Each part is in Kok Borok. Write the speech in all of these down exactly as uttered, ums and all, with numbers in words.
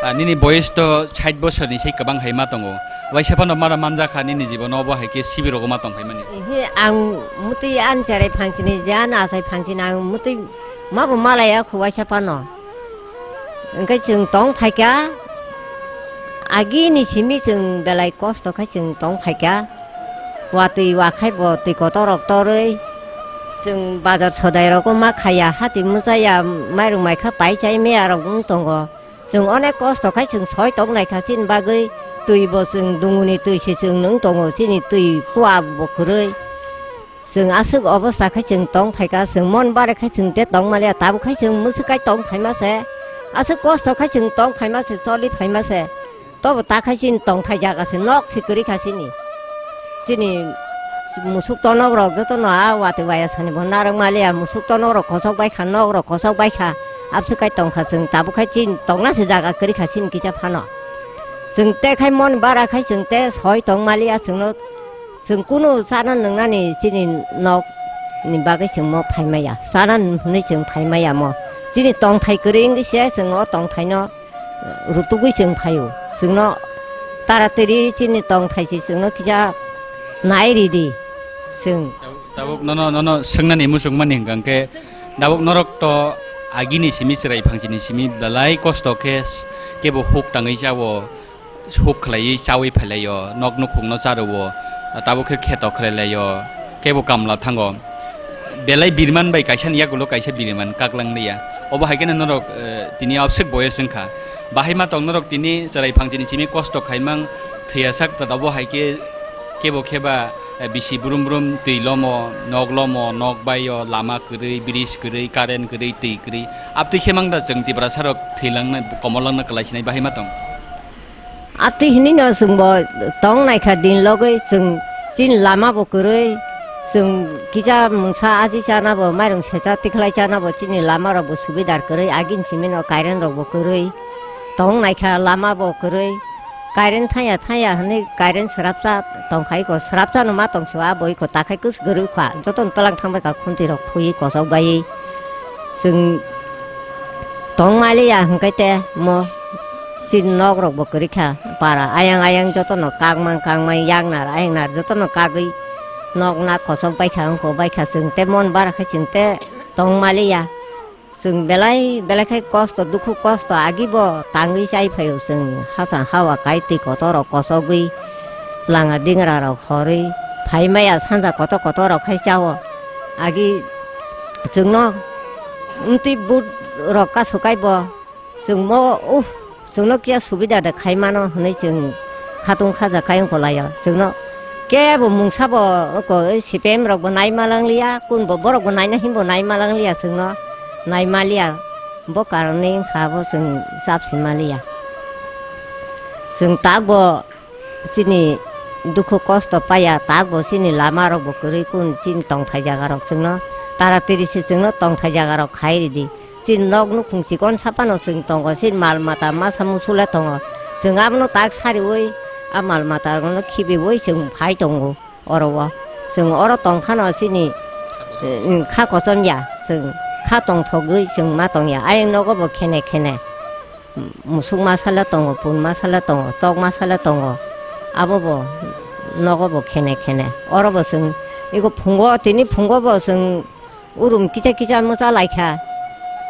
Ah, nini boyes to sait bosorni sai kwbang hai ma tongo. Waisa phano mara manjakha nini jibono obo hai khe sibirogwi ma tong phaimani. Ehe, ang mutwi ani cherai phangsini je ani achai phangsini ang mutwi mabo malaya khu waisa phano. Hwnkhe chwng tong phaikha, agini simi chwng belai kosto khai chwng tong phaikha. Watwi wakhai bo twi kotor rok torwi chwng bazar sodai rogo ma khaiya, hati mwchaya, mairung maikha pai chai meya rok wng tongo. Chwng onek kosto khai chwng soi tong nai kha chini bagwi, twi bo chwng dunguni twi se chwng nung tongo, chini twi kua bo kwrwi. Chwng aswk obostha khai chwng tong phai kha, chwng mon bare khai chwng te tong maliya, tabuk khai chwng mwswk khai tong phaima se, aswk kosto khai chwng tong phaima se, choli phaima se. Tobo ta khai chini tongthai jaga se, nok se kwrwi kha chini. Chini musuk tonok rok jotono a watwi waya sani bo narwk maliya, musuk tonok rok kochok bai kha, nok rok kochok bai kha, abse kai tong kha chwng, tabuk khai chini tongna se jaga kwrwi kha chini kisa phano. Chwng te khai mon bara khai chwng te soi tong maliya chwngno, chwng kunu chana nwngnani chini nok ni bagwi chwng mo phai maya, chana hwnwi chwng phai maya mo. Chini tongthai kwrwi wngwi se chwng o tongthai no rutugwi chwng phaio. Chwngno taratari chini tongthai se chwngno kisa nai ridi chwng. Tabuk nono, nono swngnani muchungmani hwnkha hwnkhe, tabuk norok to agini simi chwrai phangsini simi belai kosto khe kebo huk tangwi chao, huk khlaiwi chawi phailaio, nok nukhungno charuo, tabuk khe kheto khlailaio, kebo kamla thango. Belai birman bai kaisa ni yagulo kaisa birman kaklang liya. Obo hai kheno norok, eh, tini abswk boyes wngkha. Bahai ma tong norok tini chwrai phangsini simi kosto khaimang thwiya sak ta obo hai khe kebo kheba, eh, bisi brum brum twi lomo, nok lomo, nok baio, lama kwrwi, bridge kwrwi, current kwrwi, twi kwrwi. Abtwi khe mang da chwng Tiprasa rok thwilangna, komolangna kwlai sinai bahai ma tong. Atwi hinwi no chwng bo tong nai kha din logwi, chwng chini lama bo kwrwi, chwng kisa mungsa aji chana bo, mairung secha tikhlai chana bo, chini lama rok bo subidar kwrwi, agini simi no current rok bo kwrwi, tong nai kha lama bo kwrwi, current thaya thaya hinwi current swrapsa tong khai ko, swrapsa no ma tong su, a boi ko ta khai kwswk kwrwi kha, joto no twlang thang bai kha, khunti rok phui kosok bai chwng tong maliya hwnkhe te mo. Chini nok rok bo kwrwi kha, para ayang ayang jotono kakmang kakmang, yaknar ayangnar jotono kagwi nok na kochok bai kha, wngkho bai kha, chwng te mon bara khe chwng te tong maliya. Chwng belai belai khai kosto, dukhu kosto agi bo tangwi chai phaio chwng, hachang hawa kai twi kotor rok kochogwi, langa dingra rok horwi phai maya, sanja kotor kotor rok khai chao. Agi chwngno mtwi but rok kasu kai bo. Chwngmo, uh, chwngno kisa subida de khai mano hwnwi chwng khatung khaja kai wngkha laio. Chwngno kebo mungsa bo oko C P M rok bo nai ma lang liya, kun bo borok bo naina himbo nai ma lang liya chwngno, nai ma liya. Bo karon ni wngkha bo chwng chap si ma liya. Chwng tak bo chini dukhu kosto paiya, tak bo chini lama rok bo kwrwi, kun chini tongthai jaga rok chwngno taratiri se chwngno tongthai jaga rok khai ridi. Chini nok nukhung chikon saphano chwng tongo, chini mal mata masa musu le tongo. Chwng abono tak sariwi, a mal mata rokno khibiwi chwng phai tongo oro o. Chwng oro tong phano chini, eh, kha kochom ya, chwng kha tongthogwi chwng ma tong ya. Ayang nogo bo khene khene. Musuk masa le tongo, pun masa le tongo, tok masa le tongo. Abo bo nogo bo khene khene. Oro bo chwng iko phungo, tini phungo bo chwng urum kicha kicha mwcha lai kha.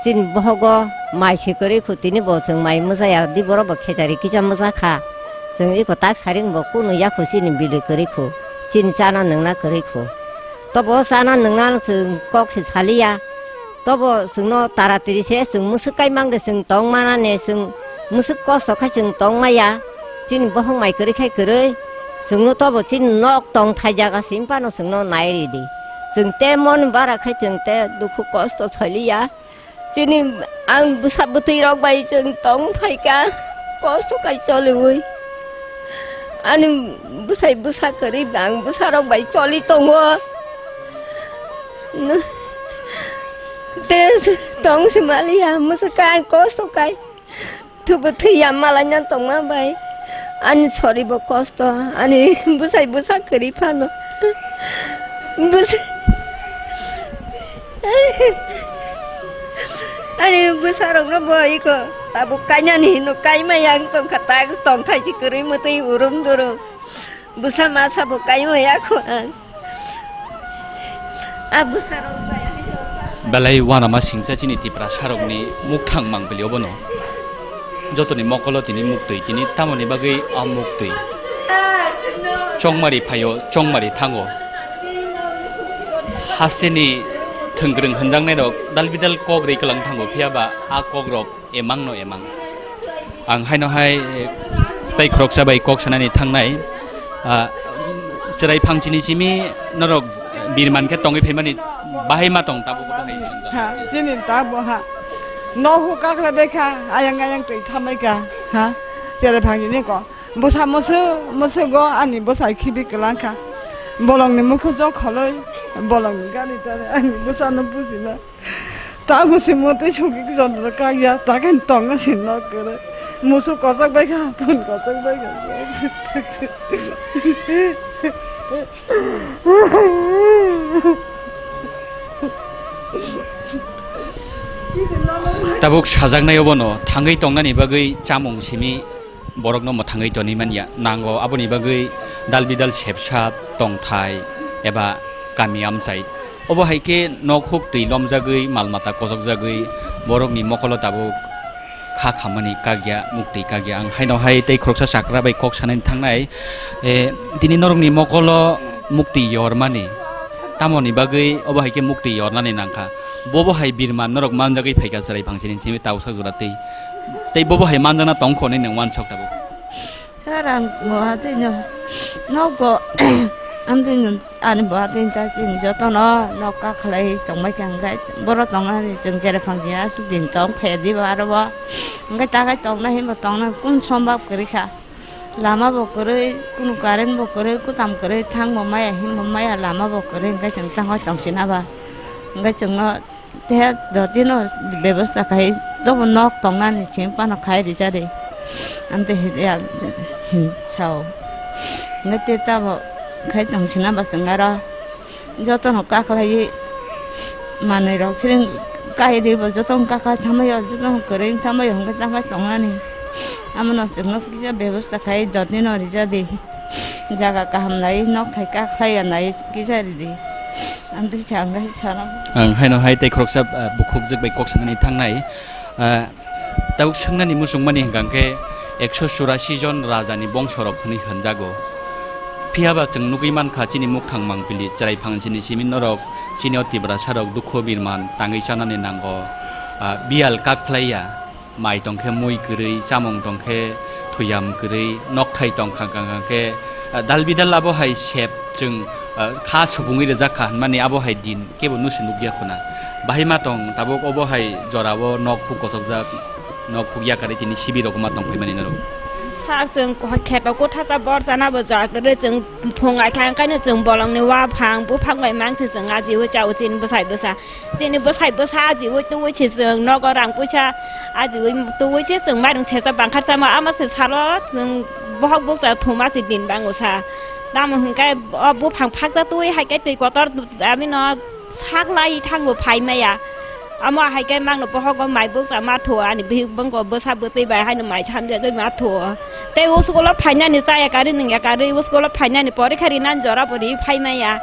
Chini bohogo mai se kwrwi khu, tini bo chwng mai mwcha ya, di borok bo khechari kicha mwcha kha. Chwng iko tak saring bo kunu ya khu chini bili kwrwi khu, chini chana nwngna kwrwi khu. Tobo chana nwngna chwng kok se saliya. Tobo chwngno taratiri se chwng mwswk kai mang de chwng tong mana ne, chwng mwswk kosto khai chwng tong maya. Chini bohok mai kwrwi khai kwrwi. Chwngno tobo chini nok tong thai jaga se phano chwngno nai ridi. Chwng te mon bara khai chwng te dukhu kosto saliya. Chini ang bwsa bwtwi rok bai chwng tong phai kha, kosto kai choliwi. Ani bwsai bwsa kwrwi ang bwsa rok bai choli tongo. Te tong se maliya, mwswk kai, kosto kai. Thubo thwiya malaina tongma bai. Ani sori bo kosto, ani bwsai bwsa kwrwi phano. Bwsai. Ani bwsarokno bo iko tabuk kainani hino kaimaya ang tongkha, tak tongthai si kwrwi mwtwi urum durum. Bwsa masa bo kaimaya kho ang. A bwsarok bai ani. Belai uanama singcha chini Tiprasarokni mukthang mangpili obono. Jotoni mokolo tini muktwi, tini tamoni bagwi a muktwi. Chongmari phaio, chongmari thango. Hasteni thwngkwrwng hwnjaknairok dalbidal kok rwi kwlang thango, phiyaba a kokrok emangno emang. Ang haino hai tei khoroksa bai kok sanani thangnai. Ah, chwrai phangchini simi norok birman khe tongwi phaimani bahai ma tong tabuk bahai. Ha, chini tabuk ha. Nogo kakla bekha, ayang ayang twi thamai kha. Ha, chwrai phangchini ko. Bwsa mwswk, mwswk go ani bwsai khibi kwlang kha. Bolongni mukhujo kholoi, bolongni gari tare ani bwsano bujila. Tabuk se mwtwi sogwi jondro kagya, takhani tongna se nok kwrwi. Musuk kochok bai kha, phun kochok bai kha. Tabuk sajaknai obono thangwi tongnani bagwi chamung simi borokno mwthangwi tonwi manya nango, aboni bagwi dal bidal sepsa tongthai eba kami amchai. Obo hai khe nok huk twi lomjagwi, mal mata kosokjagwi, borokni mokolo tabuk kha khammani kakya, muktwi kakya. Ang haino hai tei khoroksa chakra bai kok sanani thangnai, eh, tini norokni mokolo muktwi yormani, tamoni bagwi obo hai khe muktwi yornani nangkha? Bobo hai birman norok manjagwi phaikha chwrai phangsini simi tausa jora twi. Tei bobo hai manjakna tongkha hwnwi nwng uansuk tabuk. Sir, ang bo hatwino nokbo amtwino ani bo hatwino ta chini jotono nok kakhlai tongbaikha, hwnkhe borok tongnani chwng chwrai phangsini aswk din tong phaiya diba arobo, hwnkhe takhai tongna hinba tongna kunu sombab kwrwikha. Lama bo kwrwi, kunu current bo kwrwi, kutam kwrwi, thang bo maya, him bo maya, lama bo kwrwi, hwnkhe chwng tangwi tongsinaba. Hwnkhe chwngno teha dotino bebosta khai, tobo nok tongnani simi phano khai rijadi. Amtwi hwnkhe ang sao. Hwnkhe tei tamo khai tongsinaba chwng aro. Jotono kakhlaiwi manwirok siring kairwi bo jotono kaklai thamwi o, jotono kwrwi wng thamwi o, hwnkhe tangkha tongnani. Amono chwngno kisa bebosta khai dotino rijadi. Jaga kaham nai, nokthai kakhlaiya nai kisa ridi. Ang twi sa, ang bai sana. Ang haino hai tei khoroksa, ah, bukhukjwk bai kok sanani thangnai. Ah, Tabuk swngnani muchungmani hwnkha khe ekso churasi jon rajani bongsorok hwnwi hwnjago. Phiyaba chwng nugwi mankha chini mukthang mangpili chwrai phangsini simi norok chini o Tiprasarok dukhu birman tangwi chanani nango. Ah, biyal kak phlaiya, mai tongkhe mui kwrwi, chamung tongkhe thuyam kwrwi, nokthai tongkha hwnkha khe, ah, dal bidal abo hai sep chwng, ah, kha subungwi rwjak kha hwnmani abo hai din kebo nusi nukya khuna. Bahai ma tong tabuk obo hai jorao nok huk kochokjak, nok huk yakarwi tini sibirok ma tong phaimani norok. Sir, chwng kheto kotha cha bor chana bo ja kwrwi chwng phung ai kha, onkhaino chwng bolongni wa phang buphang bai mangsi chwng ajiwi chao chini bwsai bwsa. Chini bwsai bwsa ajiwi tuwi se chwng nogo rang puisa ajiwi tuwi se chwng mairung secha bangkhar chama ama se salo chwng bohok bukcha thuma se din bango sa. Tamo hwnkhe o buphang phakcha tuwi hai khe twi kotor amino sak lai thango phai maya. Amo hai khe mangno bohogo mai bukcha ma thuo ani bihik bongko bwsa bwtwi bai haino mai sanjagwi ma thuo. Tei o school o phainani chaya karwi nungya karwi o school o phainani porikha rinani jora bo ri phai maya.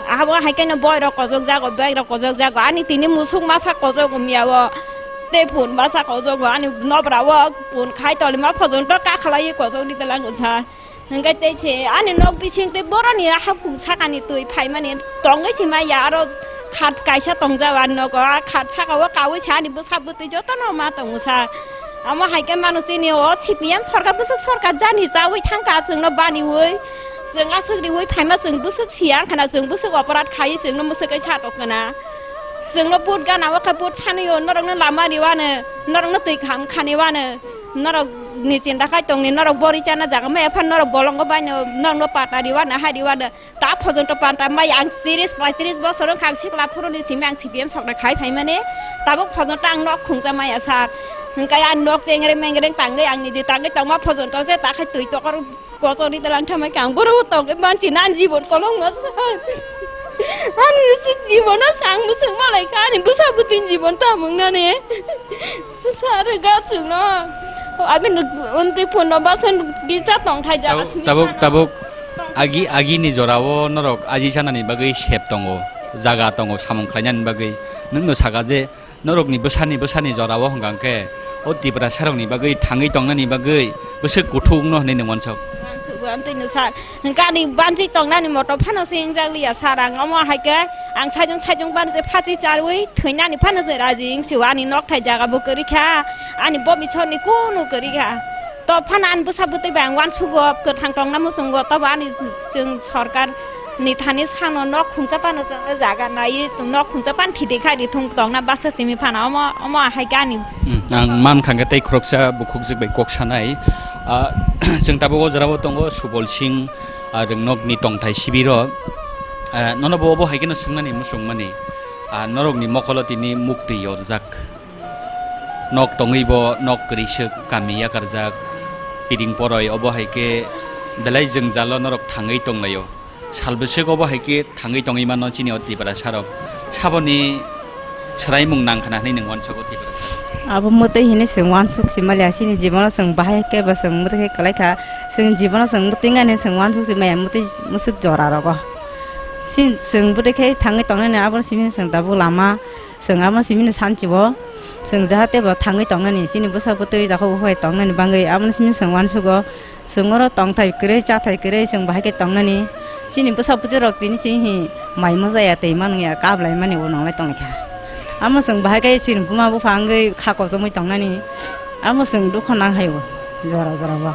Abo hai khe no boy rok kojok jago, bag rok kojok jago. Ani tini musuk masa kojok wngya o. Tei pun masa kojok o. Ani nobra o pun khai tolima phojong to kakhlai kojok ni telang sa. Hingke tei se ani nok bising tei boroni haphung sakani twi phaimani tongwi se maya aro khat kaisa tongjak ani nogo. A khat saka o kawi se ani bwsa bwtwi jotono ma tongo sa. Amo hai khe mano chini o C P M sorkar bwswk sorkar jani chawi thangkha chwngno baniwi. Chwng aswk riwi phaima chwng bwswk siya wngkhana chwng bwswk oporad khai chwngno mwswk kai sa tongkhana. Chwngno vote gana o khe vote sanwi o norokno lama riwano norokno twi kham khani wano norok ni chinta khai tongni norok bori chana jaga maya phan norok bolongo baino norokno pata riwano hai riwano. Ta phojonto panta mai ang tiris poitris bosor wngkha ang sikla phuruni simi ang C P M sokna khai phaimani. Tabuk phojonto ang nok khungsa maya sar. Hingkai ang nok chengreng mengreng tangwi ang niji tangwi tongma phojonto je ta khai twi tokor kochori telang thamai khe ang boro tongwi manchi nan jibon kolong ma sar. Ani si jibono sang musung malai kha, ani bwsa bwtwini jibon tamo wngnani. Sar ga chwngno. Abini untwi phunno bason bisa tongthai jaga Tabuk, sini tabuk, phano. Tabuk. Agi, agini jorao norok aji sanani bagwi sep tongo, jaga tongo, samung khlainani bagwi. Nwngno saka je, norokni bwsani, bwsani jorao hwnkha khe o Tiprasarokni bagwi thangwi tongnani bagwi bwswk kuthukno hwnwi nwng uansuk. Uansuk, uansukno sar. Hwnkhe ani bansi tongnani moto phano se wngjakliya, sar, ang omo hai khe ang sajung sajung bansi phachi charwi thwinani phano se raji wngsio, ani nokthai jaga bo kwrwi kha, ani bomi chorni kunu kwrwi kha. To phano ani bwsa bwtwi bai ang uansugo, kwthang tongna muchungo, tobo ani chwng sorkar ni thani sano nok khungsa phano chwng jaga naiwi nok khungsa phano thidi khai ri thung tongna bwsa simi phano omo, omo hai khe ani. Hmm, ang man kha khe tei khoroksa bukhukjwk bai kok sanai. Ah, chwng tabuk o jora o tongo Subol Singh, ah, rwngnokni tongthai sibiro. Ah, nono bo obo hai kheno swngnani muchungmani. Ah, norokni mokolo tini muktwi yorjak. Nok tongwi bo nok kwrwiswk kami yakarjak. Piring poroi obo hai khe belai jwngjalo norok thangwi tonglaio. Sal bwswk obo hai khe thangwi tongwi mano chini o Tiprasarok. Saboni swraimung nang khna hwnwi nwng uansugo Tiprasarok. Abo mwtwi hinwi chwng uansuk si maliya, chini jibono chwng bahai khe bo chwng mwtwi khe kwlai kha. Chwng jibono chwng mwtwi wngani chwng uansuk si maya mwtwi mwswk jora rogo. Chini chwng bwtwi khe thangwi tongnani abono simi chwng tabuk lama. Chwng abono simi sanchibo. Chwng jahate bo thangwi tongnani, chini bwsa bwtwi jaga o hai tongnani bagwi abono simi chwng uansugo. Chwng oro tongthai kwrwi, chathai kwrwi chwng bahai khe tongnani. Chini bwsa bwtwi rok tini chini hi mai mwsaya twi manwi ya kap lai mani bo nang lai tongkha. Amo chwng bahai khe chini buma bupha wngwi kha kochomwi tongnani. Amo chwng dukha nang hai o jora jora bo.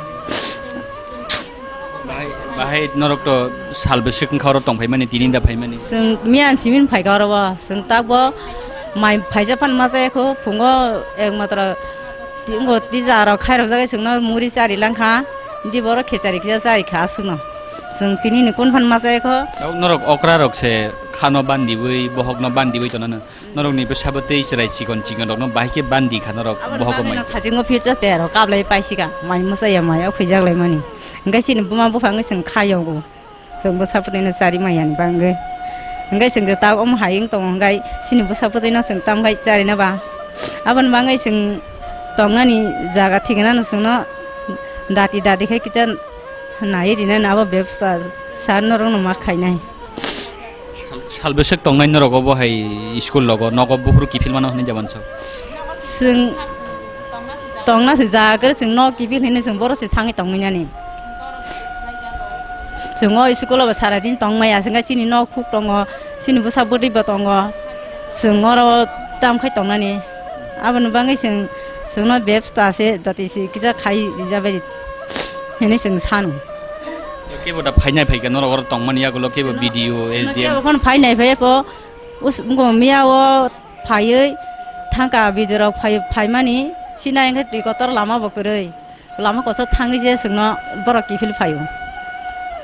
Bahai, bahai norok to sal bwswk wngkha oro tongphai mani, tini da phai mani. Chwng miyan simin phaikha oro bo, chwng tak bo mai phaisa phan ma chaya kho, phungo ek matra Ti-, ngo tija rok khairok jagwi chwngno muri chari langkha. Di borok khechari kisa chari kha aswkno. Chwng tini ni kun phan ma chai kho. Tabuk norok okra rok se khano bandiwi, bohokno bandiwi tonano. Norokni bwsabo tei chwrai chikon chikon rokno bahai khe bandi kha norok. Aboni bohogo bagwi mai. No thajingo future chaya rok kablai paisika. Mai mwsaya mai o khwijak lai mani. Hwnkhe chini buma bupha wngwi chwng kha yogo. Chwng bwsa bwtwino chari maya ni bagwi. Hwnkhe chwng je tak omo hai wng tongo, hwnkhe chini bwsa bwtwino chwng tam khai charina ba. Aboni bagwi chwng tongnani jaga thiknano chwngno dati dati khai kisa naiwi rinani abo bebsa sar norokno ma khainai. Sal, sal bwswk tongnai norok obo hai school logo nogo buphuru kiphil mano hwnwi jaman sok. Chwng tongna se jaga kwrwi chwng nok kiphil hinwi chwng boro se thangwi tongwi nani. Chwng o school o bo sara din tong maya, chwng khe chini nok khuk tongo, chini bwsa bwtwi bo tongo, chwng oro tam khai tongnani. Aboni bagwi chwng, chwngno bebsta se jati se kisa khai rija bai hinwi chwng sano. Kebo da phainai phaikha norok oro tongmani yagulo kebo B D O, S D M. Kebo phano phainai phai pho, us-, wngkha miya o phaiwi thangkha B D O rok phai-, phaimani, sinai wngkha twi kotor lama bo kwrwi. Lama kosa thangwi je chwngno borok kiphil phaio.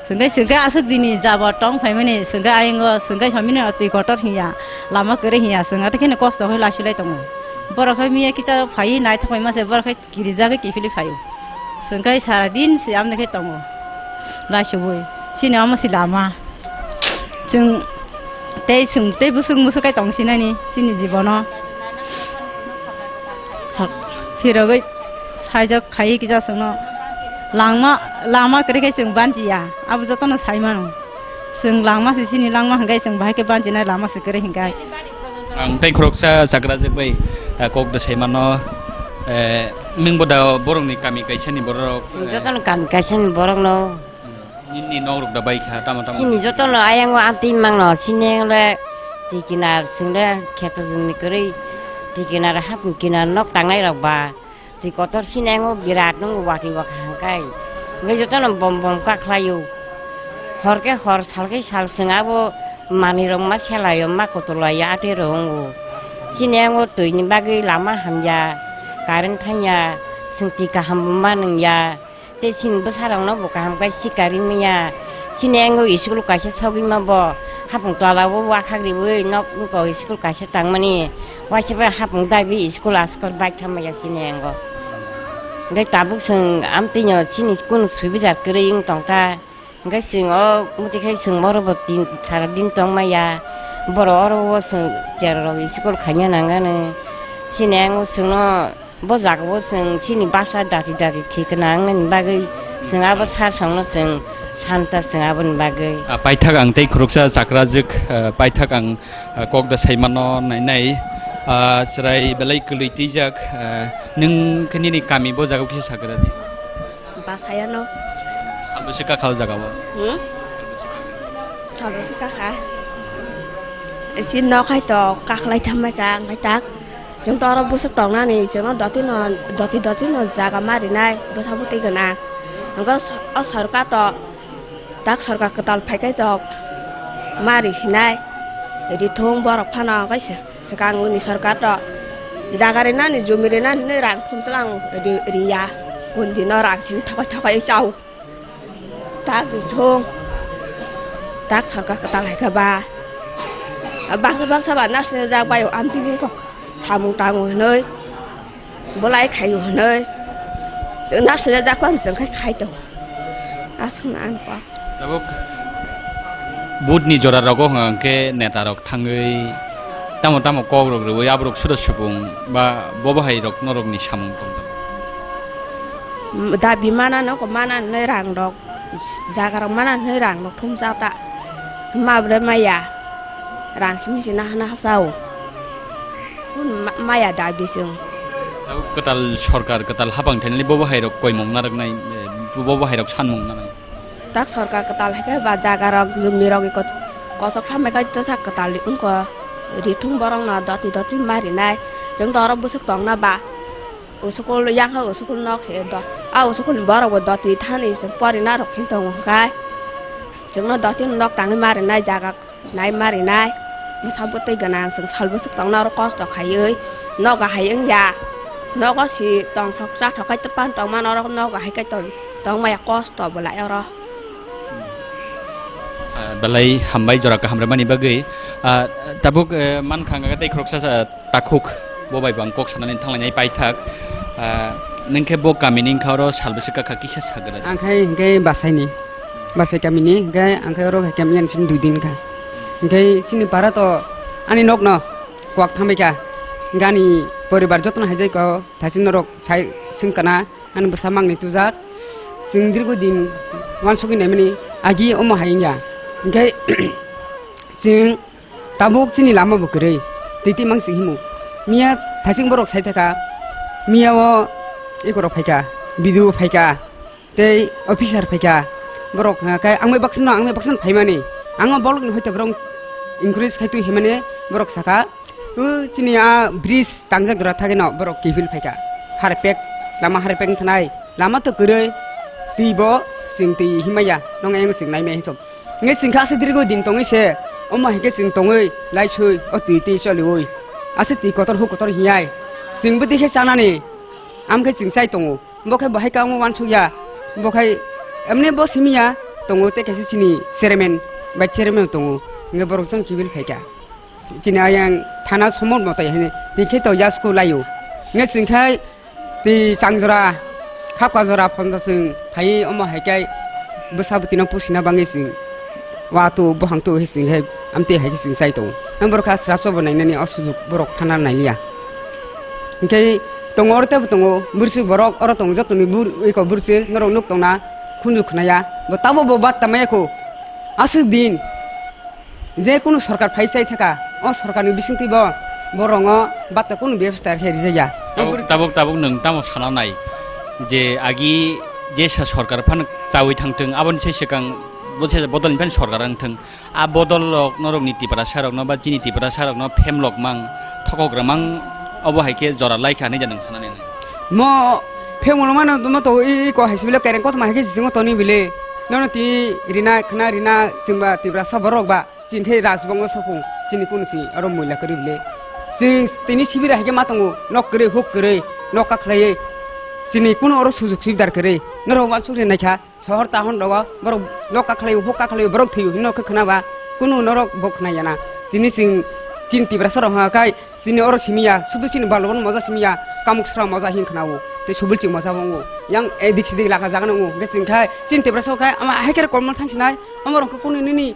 Chwngkhe, chwngkhe aswk dini jabor tong phaimani, chwngkhe aywngo, chwngkhe somino twi kotor hinya, lama kwrwi hinya, chwng atekhe kosto khe laisulai tongo. Borok khe miya kisa phaiwi naithok phaima se, borok khe kirijagwi kiphilwi phaio. Chwngkhe sara din se amni khe tongo, laisubui. Chini omo se lama. Chwng tei chwng tei bwswk mwswk khe tong sinani chini jibono. Sa-, phirogwi saijak khaiwi kisa chwngno langma, lama kwrwi khe chwng banchiya, abo jotono sai mano. Chwng langma se chini langma hwnkhe chwng bahai khe banchinai lama se kwrwi hwnkhe. Ang tei khoroksa chakrajak bai, eh, kok da sai mano, eh, nwng bo da borokni kami kaisani borok, chwng eh, jotono kami kaisani borokno. Nini nok rok da bai kha, tamo tamo. Chini jotono ayang o amtwi mangno, sini le twi kinar, chwng le kheto jwngni kwrwi twi kinar, hapung kinar nok tangnai rok ba twi kotor sini ayang o birat nung watwi bwkha hangkai. Hwnkhe jotono bom bom kha khlaio. Hor khe hor, sal khe sal, chwng abo manwi rok ma selaio, ma kotolaio, atwi rok wngo. Sini ayang o twi ni bagwi lama hamya, current thangya, chwng twi kaham bo ma nungya. Tei chini bwsarokno bo kaham khe sikari manya. Chini ayang o school kaisa sogwi ma bo. Hapung tola o wakhak riwi nok nuko school kaisa tangmani. Waisa bai hapung daibi school askor bike thamaya chini ayang o. Hwnkhe tabuk chwng amtwino chini kunu subida kwrwi wng tongkha. Hwnkhe chwng o muti khai chwng oro bo din, sara din tongmaya. Borok oro o chwng cherarok school khaina nangani. Chini ang o chwngno bo jaga o chwng chini basa dati dati thik gwnang nani bagwi chwng abo sar songno chwng santa chwng aboni bagwi. Ah, paithak ang tei khoroksa chakrajwk, ah, paithak ang, ah, kok da saimano nainai, ah, chwrai belai kwlwi twijak, ah, nwng khe nini kami bo jaga o kisa sagra di. Bwsayano. Salbwse kakha o jaga o? Hmm? Salbwse kakha. Isi nok hai to kaklai thambai ka, hwnkhe tak. Chwng to oro bwswk tongnani, chwngno dotino, doti dotino jaga ma rinai, bwsa bwtwi gwnang. Hwnkhe o sorkar to, tak sorkar kwtal phaikhai to ma ri sinai. Rithung borok phano hwnkhe se. Swkangni sorkar to jaga rinani, jumi rinani hinwi rang thumchwlang ri-, riya. Kundino rang simi thokai thokai chao. Tak rithung. Tak sorkar kwtal hai khe ba. Baksa baksa ba narsajak bai o amtwi bini kok samung tango hinwi. Bolai khaio hinwi. Chwng narsajak bang chwng khai khai tongo. Aswkno ang kok. Tabuk vote ni jora rogo hwnkhe neta rok thangwi tamo tamo kok rok rwui aborok sura supung ba bo bahai rok norok ni samung tong tong. Dabi mana no ko mana no rang rok jaga rok mana no rang rok thum sa ta ma bre maya rang simi sina hana sao. Kun ma-, maya da bising. Tabuk kwtal sorkar, kwtal hapang thainani bo bahai rok koimung narwknai, eh, bo bahai rok sanmung nanai. Tak sorkar kwtal hai khe ba jaga rok, jumi rok iko kosok thambai khe to sak kwtal wngko. Rithung borok no doti doti ma rinai. Chwng to oro bwswk tongna ba. Usukul yang ha usukul nok se do. A usukul ni borok bo doti thani se pori narok khe tongo hwnkhe. Chwngno doti nok tangwi ma rinai jaga. Nai ma rinai, bwsa bwtwi gwnang, chwng sal bwswk tongna oro kosto khaiwi, nogo hai wngya, nogo si tongthok chathok khai tongmani oro nogo hai khe tong, tongmaya kosto belai oro. Ah, belai hambai jora kaham rwmani bagwi. Ah, tabuk, eh, mankha hwnkha khe tei khoroksa, ah, takhuk bo bai bo ang kok sanani thanglainai paithak. Ah, nwng khe bo kamini wngkha oro sal bwswk kakha kisa sagra. Ang khai hwnkhe basaini. Bachai kamini, hwnkhe ang khe oro hai khe miyani simi dui din kha. Hwnkhe chini para to ani nokno kwak thambai kha. Hwnkhe ani poribar jotono hai jai kha, thaiching norok sai swng kana, ani bwsa mangni tujak. Chwng dirgo din uansugwi naimani agi omo hai wngya. Hwnkhe chwng Tabuk chini lama bo kwrwi, twi twi mang sing himo. Miya thaching borok sai thaka, miya o eko rok phaika, B D O phaika, tei officer phaika. Borok hwnka khe ang bai baksa no, ang bai baksa no phaimani. Ang o bolok ni hoite borok encourage khai twi himani borok saka, "O chini a bridge tangjak jora thageno borok kiphil phaika. Harpek, lama harpek wng thanai, lama to kwrwi, twi bo chwng twi himaya, nong ayang chwng naimaya hinchom." Nge chwng kha aswk dirgo din tongwi se, omo hai khe chwng tongwi laisui o twi twi choliui. Aswk twi kotor huk kotor hingyai. Chwng bwtwi khe chanani, am khe chwng chai tongo. Bo khe bo hai khe omo uansukya. Bo khai emne bo simiya tongo tei kaisa chini chairman bai chairman tongo. Nge borok chwng kibil phaikha. Chini ayang thana somot motai hini twi khe to yasku laio. Nge chwng khai twi changjora, khapka jora phonsa chwng phaiwi omo hai khe bwsa bwtwino pusina bangwi chwng wa tu, buphang tu hai chwng hai amtwi hai khe chwng chai tongo. Ang borok kha srapsa bo nainani o sujuk borok thana nailiya. Hinkhe tongo oro teibo tongo, bwrwswk borok oro tongo, jotoni bur-, eko bwrwswk norok nuk tongna khunju khnaya. Bo tabo bo batta maya kho. Aswk din. Je kunu sorkar phai chai thaka, o sorkarni bisingtwi bo, bo rongo batta kunu bebostha khe rijak ya. Tabuk, tabuk, tabuk nwng tamo sana nai je agi jesa sorkar phano chaui thangthwng, aboni se swkang bo se bodolni phano sorkar wngthwng. A bodol rok norokni Tiprasa rokno ba chini Tiprasa rokno phemlok mang, thokok rwmang obo hai khe jora lai kha hinwi da nwng sana nai. Mo phemlok mano mo to i, i ko hai sibile kereng kothoma hai khe sising toni bile. Nono ti rina khna rina chwngba Tiprasa borok ba. Chini khe Rajbongno sopung, chini kunu si oro moila kwrwi le. Chwng tini sibire hai khe ma tongo, nok kwrwi, huk kwrwi, nok kakhlaiwi. Chini kunu oro sujug subidar kwrwi. Norok uansuk ri naikha, sohor tahon rogo, borok nok kakhlaiwi, huk kakhlaiwi, borok thwiwi, hino khe khna ba, kunu norok bo khna ya na. Tini chwng chini Tiprasa rok ha khai, chini oro simi ya, sudu chini balobon moja simi ya, kamuk sra moja hin khna o. tei subil chingmo sabo wngo. Yang edik sidik laka jaga no wngo. Hwnkhe chwng khai chini Tiprasa khai ama hai khe kolmo thang sinai. Omo rok khe kunu nini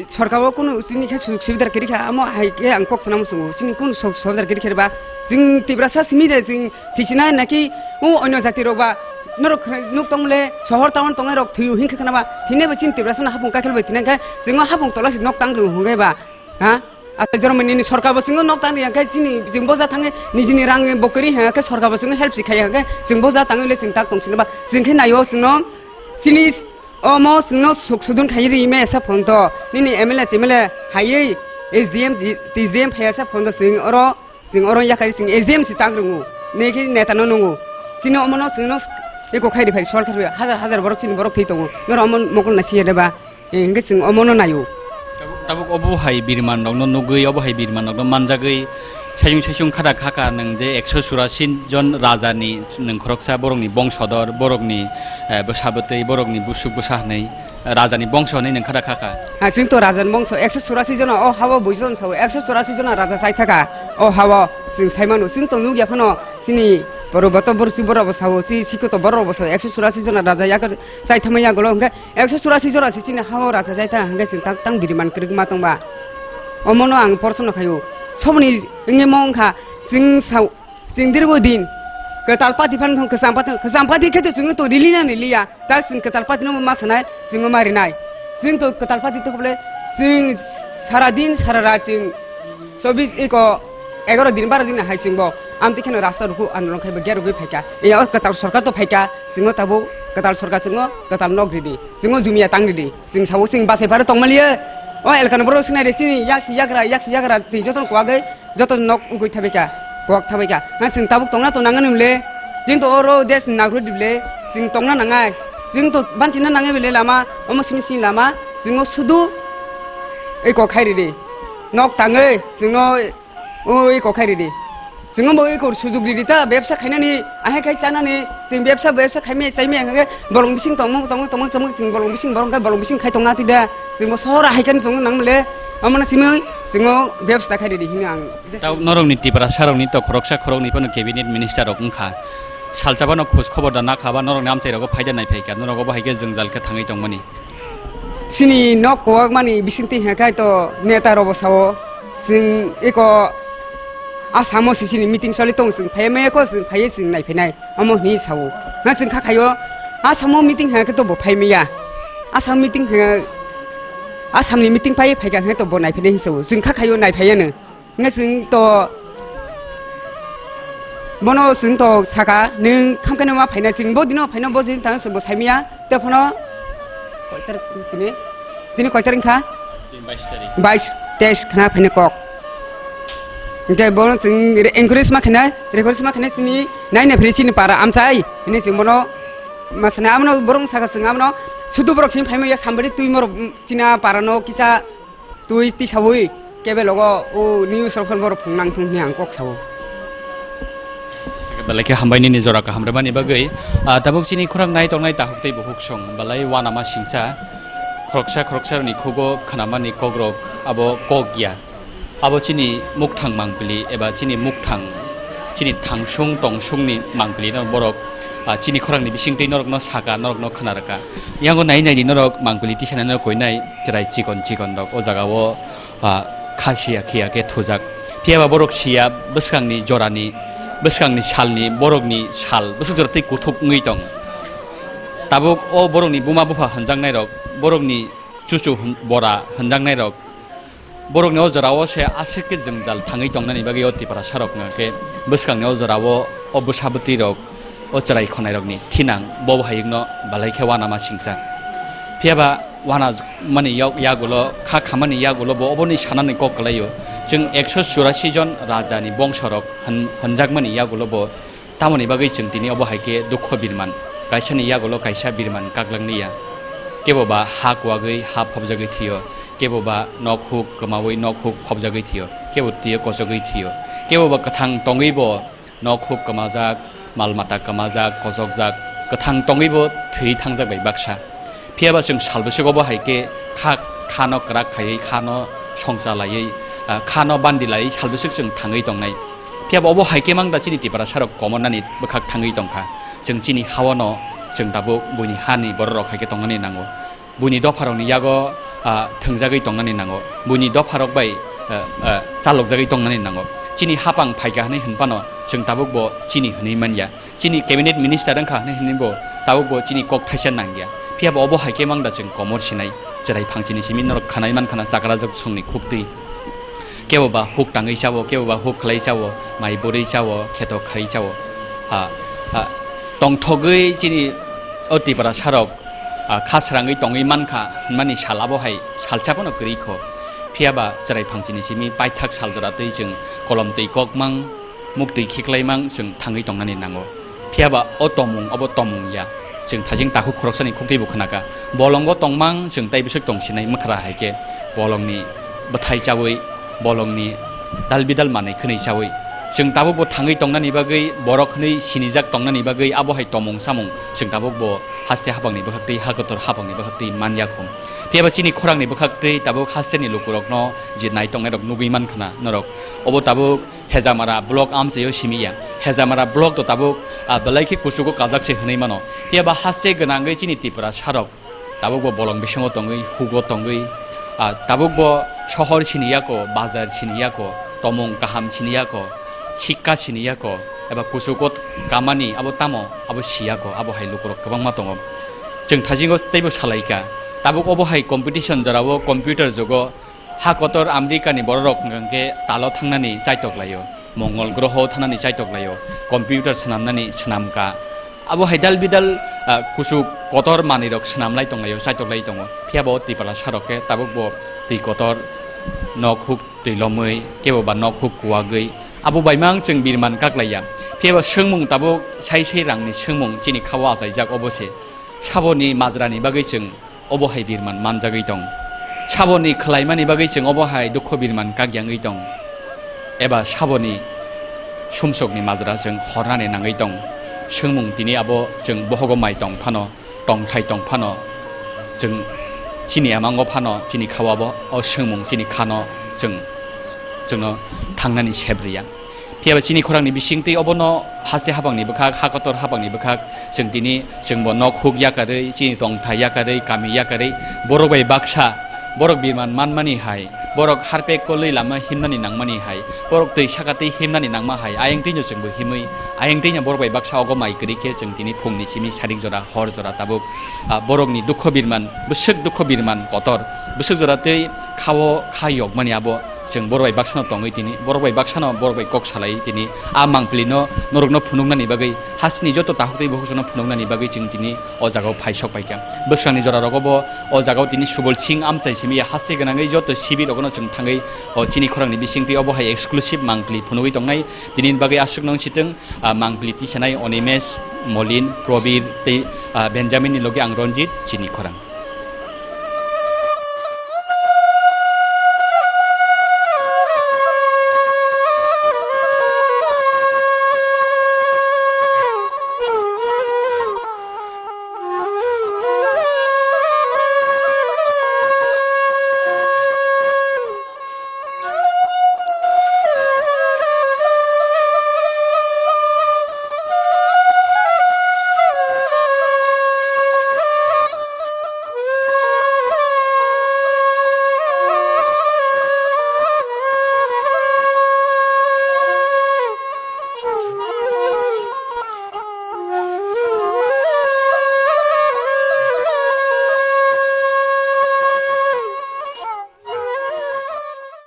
sorkar o kunu chini khe sujug subida kwrwi kha. Amo hai khe ang kok sana muchungo. Chini kunu sujug subida kwrwi kha ba chwng Tiprasa simi de chwng thisinai naki o onyo jati rok ba norok khna-, nuk tong le sohor town tongnai rok thwiyo hinkhe khna ba thine ba chini Tiprasa no hapung kakhel bai thina khe chwng o hapung tola si nok tang rw hwnkhe ba. Ha? Atai jormo nini sorkar bo chwngno nok tang riya khe chini chwng boja thangwi nijini rang bo kwrwi ha khe sorkar bo chwngno help si khai ha khe chwng boja tangwi le chwng tak tong sini ba chwng khe naio chwngno chini omo chwngno suk sudun khai ri me sa phone to nini M L A T M L A haiwi S D M di-, S D M phai sa phone to chwng oro chwng oro yakhai chwng S D M si tak rwngo ne khe neta no nungo chini omo no chwngno eko khai ri phai sol khai ri hajar hajar borok chini borok thwi tongo noro omo mokol na si ya de ba. Eh, hingke chwng omono naio. Tabuk, tabuk obo hai birman rokno nugwi, obo hai birman rokno manjagwi, saisung saisung khada khaka nwng je ekso churasi jon rajani nwng khoroksa borokni bongsodor, borokni, eh, bwsa bwtwi, borokni busuk bwsa hwnwi, rajani bongso hwnwi nwng khada khaka. Ha, chwng to rajani bongso ekso churasi jona o hao buijon sao, ekso churasi jona raja chai thaka o hao chwng sai mano. Chwng to nugya phano chini poroboto borok si borok bo sao, si sikoto borok bo sao, ekso churasi jona raja yak chai thangma yagulo hwnkhe ekso churasi jora se chini ha o racha jai ta, hingke chwng tak tang biriman kwrwngma tongba. Omono ang porsono khaio. Soboni wngwi mo wngkha, chwng sao, chwng dirgo din kwtal pati phano thong, kwcham pati, kwcham pati khe to chwng to rili na rili ya. Tak chwng kwtal pati no ma sanai, chwng ma rinai. Chwng to kwtal pati to khle chwng sara din sara rat chwng chobbish iko egaro din baro din hai chwngbo amtwi kheno rasta rukhu andolon khaibo gerogwi phaikha. Iya o kwtal sorkar to phaikha, chwngno tabuk kwtal sorkar chwngno kwtal nok ridi, chwngno jumia tang ridi. Chwng sabo chwng bachai pharo tongmaliya. O elkano borok sinai re chini yaksi yagra, yaksi yagra twi jotono kwagwi joto nok ugwi thabaikha, kwak thabaikha. Ha chwng tabuk tongna to nangani mle. Chwng to oro des nagro dible. Chwng tongna nangai. Chwng to banchina nangai bele lama, omo simi simi lama. Chwngno sudu iko khairidi. Nok tangwi chwngno ui kok khai ridi. Chwng bo ui kok sujuk ridi ta bebsa khainani, ahai khai chanani, chwng bebsa, bebsa khaimaya chaimaya hwnkhe bolong bising tongmung, tongmung, tongmung, tongmung, chwng bolong bising, borong khai bolong bising khai tongna tida, chwng bo sohor ahai khe chwng nang mole, amana simi chwng bebsa khai ridi hino ang. Tau norokni Tiprasa rokni to khoroksa khoroknwi phano cabinet minister rok wngkha. Salsa phano khoj khobor da nakha ba norokni amchai rogo phaida nai phaikha, norok bo hai khe jwngjal khe thangwi tongmani. Chini nok kwbangmani bisingtwi hwnka khe to neta rokbo sao, chwng eko Assam o se chini meeting choli tongo, chwng phaiya maya kho, chwng phaiya chwng naiphainai, omo hwnwi sao. Na chwng kha khaio, Assam o meeting hwnka khe to bo phai maya. Assam meeting hwnka, Assam ni meeting phai phaikha hwnka to bo naiphainai hwnwi sao. Chwng kha khaio naiphaiya no. Hingke chwng to, bono chwng to saka, nwng khamkhe no ma phaina, chwng bo dino phaino bo jin tang chwng bo saimaya, tei phano koi tarik tini, tini koi tarik wngkha? Tini bais tarik. Bais, teis khna phaina kok. Hingke bono chwng re-, encourage ma khaina, request ma khaina chini naina phri chini para amchai, hini chwng bono ma sana abono borong saka chwng abono sudu borok chini phaima ya sambari twi morok china para no kisa twi tisaui kebe logo o news rok phano borok phungnang thung hwnwi ang kok sao. Belai khe hambai nini jora kaham rwmani bagwi. Ah, tabuk chini khorang nai tongnai tahuk tei buhuk song belai uanama singcha. Khoroksa khoroksa rokni khugo khnamani kokrok abo kok ya. Abo chini mukthang mangpili eba chini mukthang, chini thangsung tongsungni mangpili no borok, ah, chini khorangni bisingtwi norokno saka, norokno khna rwkha. Yango nai nai di norok mangpili tisanai norok koinai chwrai chikon chikon rok o jaga o, ah, kha siya khiya khe thujak. Phiya ba borok siya bwskangni jorani, bwskangni salni, borokni sal bwswk jora tei kuthuk wngwi tong. Tabuk o borokni buma bupha hwnjaknai rok, borokni chuchu hwn-, bora hwnjaknai rok, borokni o jorao se aswk khe jwngjal thangwi tongnani bagwi o Tiprasa rok hwnkha khe bwskangni o jorao o bwsa bwtwi rok, o chwrai khonai rokni thinang bo bo hayungno belai khe uanama singcha. Phiya ba uanamani yok-, yagulo, kha khamani yagulo bo oboni sanani kok kwlaio. Chwng ekso churasi jon rajani bongso rok hwn-, hwnjakmani yagulo bo tamoni bagwi chwng tini obo hai khe dukho birman, kaisani yagulo kaisa birman kaklangni ya. Kebo ba ha kuwagwi ha phobjagwi thwio, kebo ba nok huk kwmaui nok huk phobjagwi thwio, kebo twiyo kochogwi thwio, kebo ba kwthang tongwi bo nok huk kwmajak, mal mata kwmajak, kochokjak, kwthang tongwi bo thwi thangjak bai baksa. Phiya ba chwng sal bwswk obo hai khe kha, khano kwrak khaiwi, khano songcha laiwi, ah, khano bandi laiwi sal bwswk chwng thangwi tongnai. Phiya bo obo hai khe mang da chini Tiprasa rok komornani bwkhak thangwi tongkha. Chwng chini hao no chwng tabuk buini hani borok rok hai khe tongnani nango. Buini dopha rokni yago, ah, thwngjagwi tongnani nango. Buini dopha rok bai, ah, ah, chalokjagwi tongnani nango. Chini hapang phaikha hwnwi hwnphano chwng tabuk bo chini hwnwi manya. Chini cabinet minister wngkha hwnwi hwnwi bo tabuk bo chini kok thaisa nangya. Phiya bo obo hai khe mang da chwng komor sinai, chwrai phang chini simi norok khanai man khana chakrajak songni khuktwi. Kebo ba huk tangwi chao, kebo ba huk khlai chao, mai bwrwi chao, kheto khlai chao. Ha, ha, tongthogwi chini o Tiprasa rok, ah, kha srangwi tongwi mankha hwnmani sal abo hai salsa phano kwrwi kho. Phiya ba chwrai phang chini simi paithak sal jora twi chwng kolom twi kok mang, muktwi khiklai mang chwng thangwi tongnani nango. Phiya ba o tomung, obo tomung ya. Chwng thajing takhuk khoroksani khuktwi bo khwnakha. Bolongo tongmang chwng tai bwswk tong sinai mwkhra hai khe bolongni bwthai chawi, bolongni dal bidal manwi khwnwi chawi. Chwng tabuk bo thangwi tongnani bagwi, borok hwnwi sinijak tongnani bagwi abo hai tomung samung chwng tabuk bo haste hapangni bwkhaktwi, ha kotor hapangni bwkhaktwi man ya khum. Phiya ba chini khorangni bwkhaktwi tabuk hasteni lukurokno je nai tongnai rok nugwi man khna norok. Obo tabuk Hejamara block amchaio simi ya. Hejamara block to tabuk, ah, belai khe kuchugo kajak se hwnwi mano. Phiya ba haste gwnangwi chini Tiprasa rok tabuk bo bolong bisingo tongwi, hugo tongwi, ah, tabuk bo sohor sini yako, bazar sini yako, tomung kaham sini yako, sikka sini yako, eba kuchugo kamani abo tamo abo si yako, abo hai lukurok kwbangma tongo. Chwng thasingo teibo salaika. Tabuk obo hai competition jorao computer jugo Ha kotor America ni borok rok hwnkha khe talo thangnani chaitok laio, Mongol groho thangnani chaitok laio, computer swnamnani swnamka. Abo hai dal bidal, ah, kuchuk kotor manwi rok swnam lai tong laio, chaitok lai tongo. Phiya bo Tiprasa rok khe tabuk bo twi kotor, nok huk twi lomwi, kebo ba nok huk kuwagwi. Abo bai mang chwng birman kak laiya. Phiya bo swngmung tabuk sai sai rangni swngmung chini khao achaijak obo se. Saboni majrani bagwi chwng obo hai birman manjagwi tong. Saboni khwlaimani bagwi chwng obo hai dukho birman kakyangwi tong. Eba saboni sumsokni majra chwng hornani nangwi tong. Swngmung tini abo chwng bohogo mai tong phano, tongthai tong phano, chwng chini emango phano, chini khawabo o swngmung chini khano chwng, chwngno thangnani sep riya. Phiya ba chini khorangni bisingtwi obono haste hapangni bwkhak, ha kotor hapangni bwkhak, chwng tini, chwngbo nok huk yakarwi, chini tongthai yakarwi, kami yakarwi, borok bai baksa, borok birman manmani hai, borok harpek kolwi lama himnani nangmani hai, borok twi saka twi himnani nangma hai, ayang twino chwngbo himwi, ayang twino borok bai baksa ogo mai kwrwi khe chwng tini phungni simi sarik jora, hor jora tabuk, ah, borokni dukho birman, bwswk dukho birman kotor, bwswk jora tei khao kha yokmani abo, Chwng borok bai baksano tongwi tini, borok bai baksano borok bai kok salai tini, a mangpili no norok no phunuknani bagwi, hasteni joto takhuk tei bukhuk no phunuknani bagwi chwng tini o jaga o phai sok paikha. Bwswkangni jora rogo bo o jaga o tini Subol Singh amchai simi ya haste gwnangwi joto sibir rogo no chwng thangwi o chini khorangni bisingtwi obo hai exclusive mangpili phunugwi tongnai. Tini ni bagwi aswk nung sitwng, ah, mangpili tisanai Onimesh, Molin, Probir tei, ah, Benjamin ni logi ang Ranjit chini khorang.